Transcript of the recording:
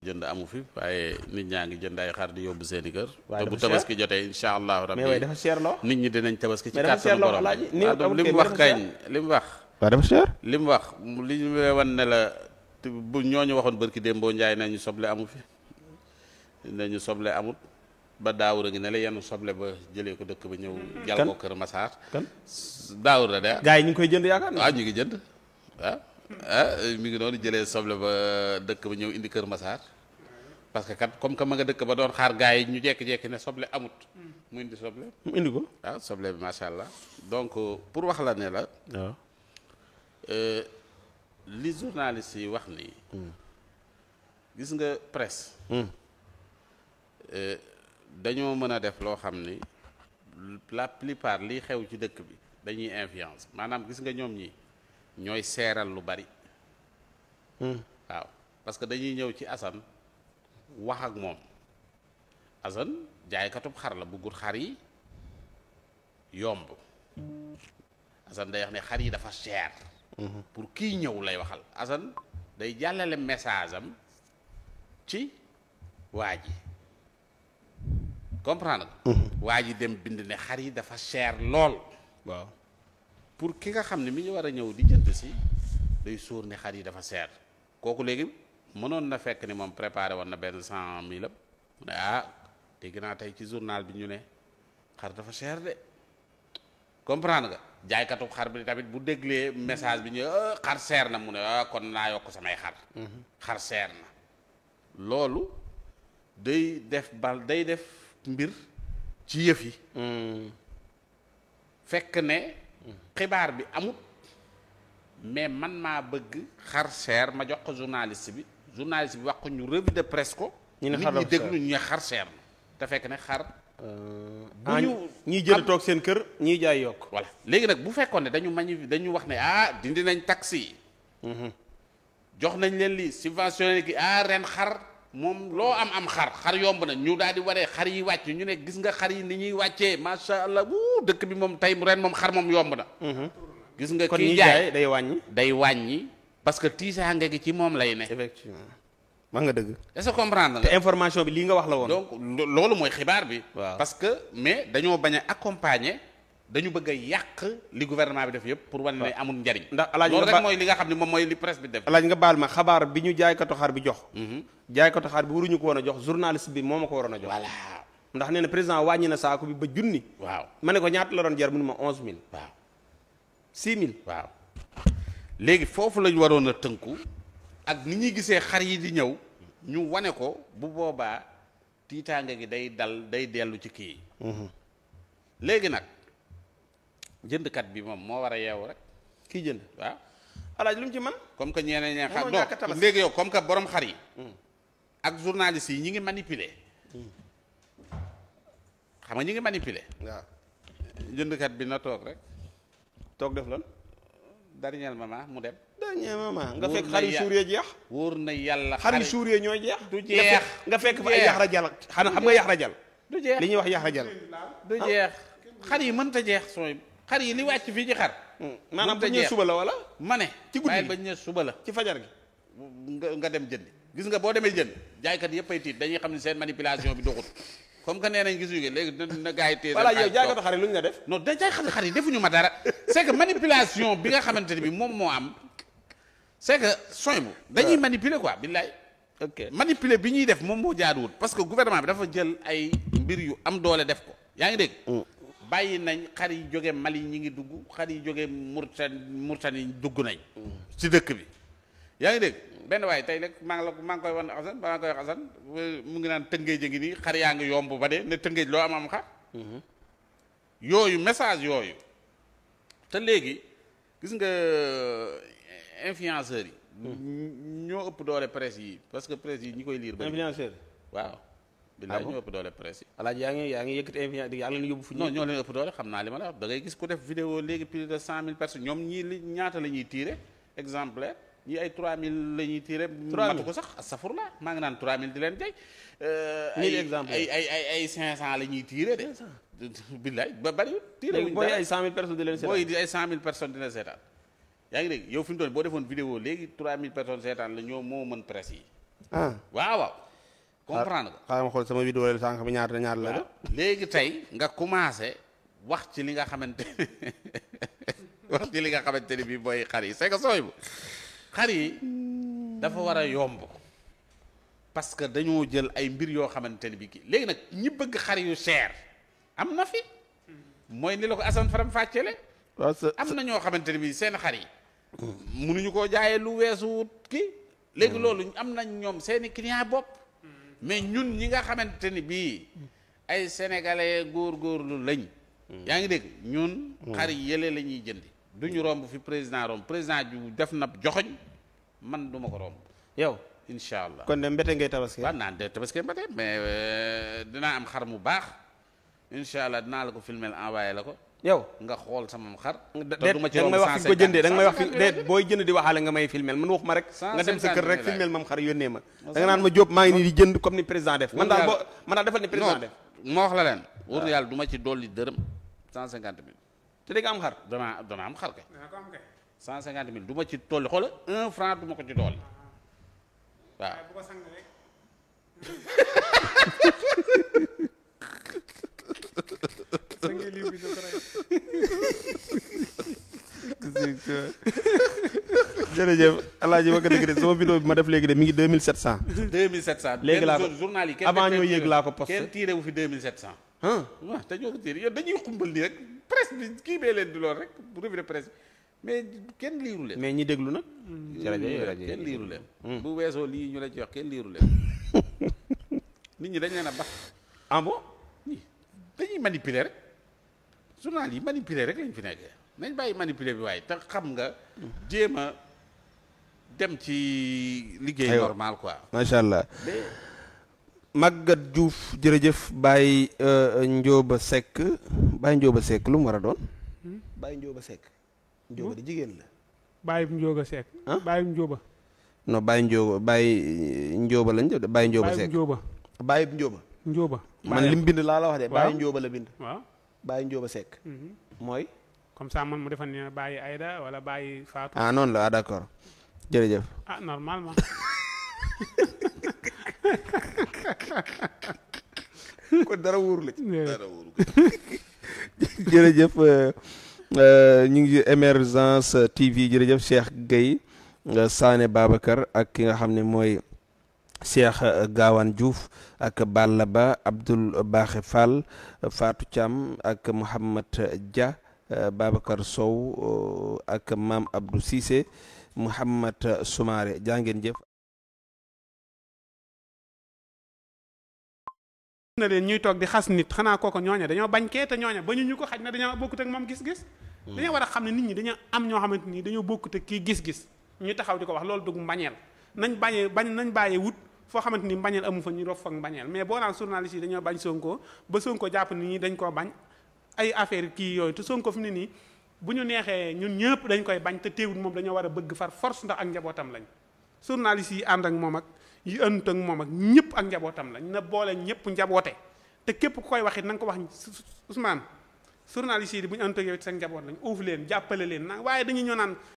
jënd amu fi waaye nit ñaa ngi jënd ay xar di yóbbu seeni kër. waaye te bu tabaski jotee incha allahu rabbi. mais waaye dafa cher loo. nit ñi dinañ tabaski ci mais dafa cher kàttanu loo borom. alaaji li mu wax kañ li mu wax. waaw dafa cher. li mu wax li ñu wan ne la bu ñooñu waxoon barki Dembo Njaay nañu soble amu fi nañu soble amut ba daawura ngi ne la yenn soble ba jëlee ko dëkk ba ñëw. jal ko Kër Masaar. kan daawura de. gars yi ñu ngi koy jënd yaakaar naa. waaw ñu ngi jënd mi ngi noonu jëlee soble ba dëkk ba ñëw indi Kër Masaar. parce que kat comme que ma nga dëkk ba doon xaar gars yi ñu jekki-jekki ne soble amut mu indi soble. mu indi ko. waaw soble bi macha allah donc pour wax la ne la. waaw. li journaliste yi wax nii. gis nga presse. dañoo mën a def loo xam ni la plupart liy xew ci dëkk bi dañuy influence maanaam gis nga ñoom ñi ñooy seeral lu bari. waaw parce que dañuy ñëw ci Assane wax ak moom Assane jaaykatub xar la bëggul xar yi yomb Assane day wax ne xar yi dafa cher. pour kii ñëw lay waxal Assane day jàllale message am ci waa ji comprendre nga. waa ji dem bind ne xar yi dafa cher lool. waaw pour ki nga xam ne mi ngi war a ñëw di jënd si day sóor ne xar yi dafa cher kooku léegi mënoon na fekk ni moom préparé woon na benn 100 000 mu ne dégg naa tey ci journal bi ñu ne xar dafa cher de comprendre nga jaaykatu xar bi tamit bu déglee message bi ñu xar cher na mu ne kon naa yokk samay xar. xar cher na loolu day def mbir ci yëf yi. fekk ne xibaar bi amut mais man maa bëgg xar cher ma jox ko journaliste bi wax ko ñu revue de presse ko. ñu ne nit xar ñi déglu ñu ne xar cher na te fekk ne xar. bu ñu ñiy jënd toog seen kër ñiy jaay yokk. voilà léegi nag bu fekkoon ne dañu wax ne dindi nañ taxi yi. jox nañ leen lii subventionné gi ren xar moom loo am xar yomb na ñu daal di waree xar yi wàcc ñu ne gis nga xar yi ni ñuy wàccee macha allah dëkk bi moom tey ren moom xar moom yomb na. gis nga kii jaay day wàññi. parce que tiisaange gi ci moom lay ne. effectivement maa nga dëgg. est-ce que comprendre nga. te information bi lii nga wax la woon. donc loolu mooy xibaar bi. waaw parce que mais dañoo bañ a accompagner dañu bëgg a yàq li gouvernement bi def yëpp pour wane ne amul njariñ. ndax alaaji loolu rek mooy li nga xam ne moom mooy li presse bi def. alaaji nga baal ma xabaar bi ñu jaaykatu xar bi jox. jaaykatu xar bi waruñu ko woon a jox journaliste bi moo ma ko waroon a jox. voilà ndax nee na président wàññi na saako bi ba junni. waaw ma ne ko ñaata la doon jar mu ne ma 11000. waaw 6000. waaw léegi foofu lañu waroon a tënku ak ni ñuy gisee xar yi di ñëw ñu wane ko bu boobaa tiitaange gi day dellu ci kii léegi nag jëndkat bi moom moo war a yeewu rek kii jënd waaw alaaj lu mu ci man comme que ñeneen ñee xar mënoo ñàkk a tabaski. léegi yow comme que borom xar yi ak journalistes yi ñi ngi manipuler xam nga ñi ngi manipuler waaw jëndkat bi na toog rek toog def lan dernier moment mu dem dernier moment nga wóor fekk na xar yi ya- suuree jeex wóor na yàlla xar yi suuree ñooy jeex du jeex nga fekk fa du ay jeex. yax rajal xanaa xam nga yax rajal du jeex li ñuy wax yax rajal du jeex xar yi mënta jeex sooy xar yi li wàcc fii ci xar maanaam mënta bu ñëwee jeex. suba la wala ma ne ci guddi bàyyi gi. bañ ne suba la ci fajar gi nga dem jënd gis nga boo demee jënd jaaykat yëpp ay tiit dañuy xam ne seen manipulation bi doxut comme que nee nañ gisuñu léegi na gaa yi téye voilà yow jaaykatu xar yi lu ñu la def non da jaaykat xar yi defuñu ma dara c'est que manipulation bi nga xamante ne bi moom moo am c'est que soy bu dañuy manipuler quoi billaay ok manipuler bi ñuy def moom moo jaaduwul parce que gouvernement bi dafa jël ay mbir yu am doole def ko yaa ngi dégg bàyyi nañ xar yi jóge Mali ñi ngi dugg xar yi jóge Mauritanie dugg nañ ci dëkk bi yaa ngi dégg benn waaye tey rek maa ngi koy wan Assane maa ngi koy wax Assane mu ngi naan tëngéej a ngi nii xar yaa ngi yomb ba de ne tëngéej loo am xar yooyu message yooyu te léegi gis nga influenceurs yi ñoo ëpp doole presse yi parce que presse yi ñi koy liir ba influenceur waaw billaay ñoo ëpp doole presse yi alaaj yaa ngi yëkkati influenceur yaa ngi leen yóbbu fu non ñoo leen ëpp doole xam naa li ma la wax da ngay gis ku def vidéo léegi plus de 100 000 personnes ñoom ñii li ñaata la ñuy tiire exemplaire ñii ay 3000 la ñuy tiire matu ko sax astafurlah maa ngi naan 3000 di leen jay ay 500 la ñuy tiire de billaay ba bari tiire wuñ booy ay 100000 personnes di leen seetaan booy di ay 100000 personnes dina seetaan yaa ngi dégg yow fi mu toll boo defoon vidéo léegi 3000 personnes seetaan la ñoo moo mën presse yi ah waaw waaw comprendre nga. xaaral ma xool sama vidéo la sànq bi ñaata la waaw léegi tey nga commencé wax ci li nga xamante wax ci li nga xamante ni bii mooy xar yi c'est que sooy bu xar yi dafa war a yomb parce que dañoo jël ay mbir yoo xamante ni bii kii léegi nag ñi bëgg xar yu cher am na fi mooy ni la ko Assane Faram fàccele am na ñoo xamante ni bii seen xar yi mënuñu koo jaayee lu weesu kii léegi loolu am nañ ñoom seeni client bopp mais ñun ñi nga xamante ni bii ay sénégalais góorgóorlu lañ yaa ngi dégg ñun xar yi yële la ñuy jëndi duñu romb fi président romb président ju def na joxoñ man duma ko romb yow incha allah kon de mbete ngay tabaski. waaw naan de tabaski mbete mais dinaa am xar mu baax incha allah dinaa la ko filmer envoyé la ko yow nga xool sama xar déet da nga may wax fi ko jëndee da nga may wax fi déet booy jënd di waxaale nga may filmel man wax ma rek nga dem sa kër rek filmel mam xar yónnee ma da nga naan ma Diop maa ngi nii di jënd comme ni président def man daal defal ni président def moo wax la leen wóor yàlla du ma ci dolli dërëm 150 000 te di nga am xar dana am xar kay 150 000 du ma ci tolli xoola 1 franc du ma ko ci dolli waaw jërëjëf alaaji wax dëgg de sama vidéo bi ma def léegi de mi ngi 2700. 2700 léegi laa ko journal yi avant ñoo yéeg laa ko posté kenn tiire wu fi 2700. waaw te ñoo ko tiire yow dañuy xumbal nii rek presse bi kii bee leen di lool rek bu revue de presse mais kenn liiru leen. mais ñi déglu nag. ci rajo kenn liiru leen. bu weesoo lii ñu la ci wax kenn liiru leen. nit ñi dañ leen a bax. ah bon. dañuy manipuler rek journal yi manipuler rek lañ fi nekkee nañ bàyyi manipuler bi waaye te xam nga jéem a dem ci liggéey normal quoi. macha allah. Maguette Diouf jërëjëf Baye Ndioba Seck Baye Ndioba Seck lu mu war a doon. Baye Ndioba Seck. Ndioba di jigéen la. Baye Ndioba Seck. Baye Ndioba. non Baye Ndioba Baye Ndioba lañ def Baye Ndioba Seck. Baye Ndioba. Ndioba. man li mu bind laa la wax de. waaw Baye Ndioba la bind. waaw Baye Ndioba Seck. mooy. comme ça man mu defal ne Baye Aïda wala Baye Fatou. ah noonu la d'accord jërëjëf. ah normalement. kon dara wóoru la ci. dara wóoru jërëjëf ñu ngi Emergence TV jërëjëf Cheikh Gueye Sané Babacar ak ki nga xam ne mooy Cheikh Gawane Diouf ak Balla Ba Abdoul Bakhe Fall Fatou Thiam ak Mouhamad Dia Babacar Sow ak Mame Abdou Cissé Mouhamad Soumaré jaa ngeen jëf. na leen ñuy toog di xas nit xanaa kooko ñooña dañoo bañ kee te ñooña ba ñu ko xaj na dañoo bokkut ak moom gis-gis. dañoo war a xam ne nit ñi dañoo am ñoo xamante ni dañoo bokkut ak kii gis-gis ñu taxaw di ko wax loolu dug mbañeel nañ bàyyee wut foo xamante ni mbañeel amu fa ñu rof ak mbañeel mais boo naan journaliste yi dañoo bañ Sonko ba Sonko jàpp ni ñi dañ koo bañ ay affaire kii yooyu te Sonko fi mu ne nii bu ñu neexee ñun ñëpp dañ koy bañ te teewul moom dañoo war a bëgg far force ndax ak njabootam lañ journaliste yi ànd ak moom ak yi ënt ak moom ak ñëpp ak njabootam lañ na boole ñëpp njaboote te képp ku koy waxit na nga ko wax Ousmane journaliste yi bu ñu ënt ak yow sa njaboot lañ uuf leen jàppale leen nag waaye dañuy ñëw naan